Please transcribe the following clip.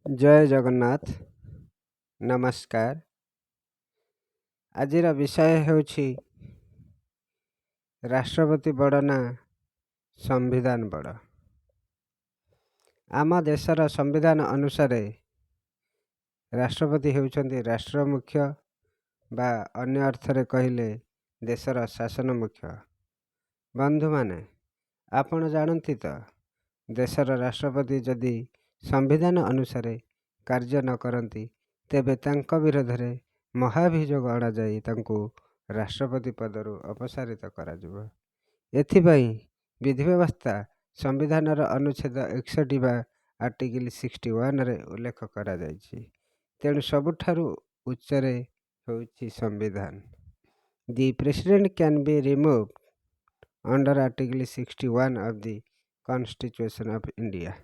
ଜୟ ଜଗନ୍ନାଥ, ନମସ୍କାର। ଆଜିର ବିଷୟ ହେଉଛି, ରାଷ୍ଟ୍ରପତି ବଡ଼ ନା ସମ୍ବିଧାନ ବଡ଼? ଆମ ଦେଶର ସମ୍ବିଧାନ ଅନୁସାରେ ରାଷ୍ଟ୍ରପତି ହେଉଛନ୍ତି ରାଷ୍ଟ୍ର ମୁଖ୍ୟ ବା ଅନ୍ୟ ଅର୍ଥରେ କହିଲେ ଦେଶର ଶାସନ ମୁଖ୍ୟ। ବନ୍ଧୁମାନେ, ଆପଣ ଜାଣନ୍ତି ତ, ଦେଶର ରାଷ୍ଟ୍ରପତି ଯଦି ସମ୍ବିଧାନ ଅନୁସାରେ କାର୍ଯ୍ୟ ନ କରନ୍ତି, ତେବେ ତାଙ୍କ ବିରୋଧରେ ମହାଭିଯୋଗ ଅଣାଯାଇ ତାଙ୍କୁ ରାଷ୍ଟ୍ରପତି ପଦରୁ ଅପସାରିତ କରାଯିବ। ଏଥିପାଇଁ ବିଧି ବ୍ୟବସ୍ଥା ସମ୍ବିଧାନର ଅନୁଚ୍ଛେଦ 61 ବା ଆର୍ଟିକିଲ୍ 61ରେ ଉଲ୍ଲେଖ କରାଯାଇଛି। ତେଣୁ ସବୁଠାରୁ ଉଚ୍ଚରେ ହେଉଛି ସମ୍ବିଧାନ। The president can be remove under Article 61 of the Constitution of India.